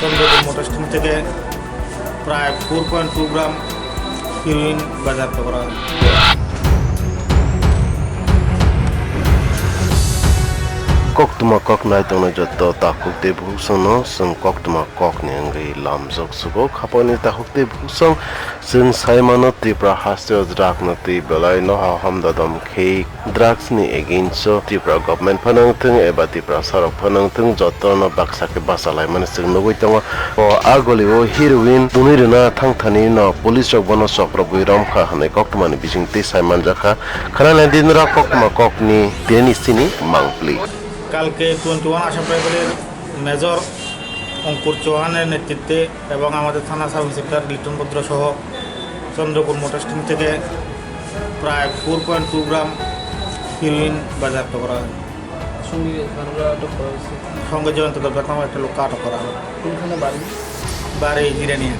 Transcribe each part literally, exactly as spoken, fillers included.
Chandrapur motor stand থেকে প্রায় four point two gram heroin বাজেয়াপ্ত করা হয়। Koktwma kok nai tongnai joto takhuk tei bukhuk songno chwng koktwma kokni wngwi lamjak sugo. Khapangni takhuk tei bukhuk song chwng sai mano, Tripura hasteo drugs no twi belai no ha hamdadom khe drugs ni against o Tripura government phano wngthwng eba Tiprasa rok phano wngthwng, jotono baksa khe bacha laimani chwng nugwi tongo. O agoli o heroin tunwi rwna thangthani no police rok bono chokro bui romkha hwnwi koktwmani bisingtwi sai manjakha. Khwnanai dinra koktwma kokni tini sini mangpli. কালকে twenty one Assam রাইফেলের মেজর অঙ্কুর চৌহানের নেতৃত্বে এবং আমাদের থানা sub inspector Liton ভদ্র সহ Chandrapur motor stand থেকে প্রায় four point two gram heroin বাজেয়াপ্ত করা হয়। সঙ্গে কারোরা আটক করা হয়েছে? সঙ্গে জয়ন্ত দেবনাথ নামে একটা লোককে আটক করা হয়। কোনখানে বাড়ি? বাড়ি জিরানিয়া।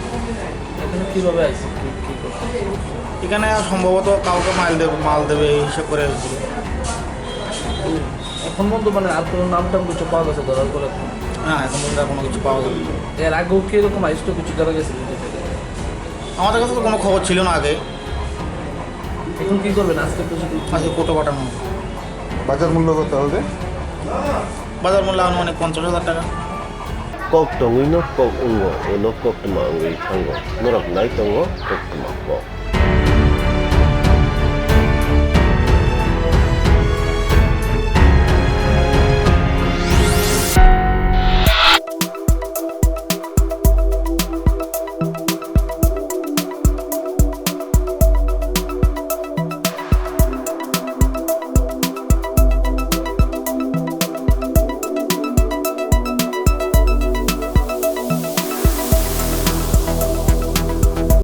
এখানে কিভাবে আইছে? কি, কি করছে? এখানে সম্ভবত কাউকে মাল দেবে, মাল দেবে এই হিসাব করে এসেছিল। এখন পর্যন্ত মানে আর কোনো নাম টাম কিছু পাওয়া গেছে ধরার পরে? না, এখন পর্যন্ত আর কোনো কিছু পাওয়া যায়নি। এর আগেও কি এরকম আইসতো কিছু ধরা গেছে? আমাদের কাছে তো কোনো খবর ছিল না আগে। এখন কি করবেন আজকে তো শুধু? আজকে কোর্টে পাঠানো হবে। বাজার মূল্য কত হবে? বাজার মূল্য আনুমানিক পঞ্চাশ হাজার টাকা। Kok tongwi no kok wngo, ulo koktwma wngwi thango. Norok nai tongo koktwma kok.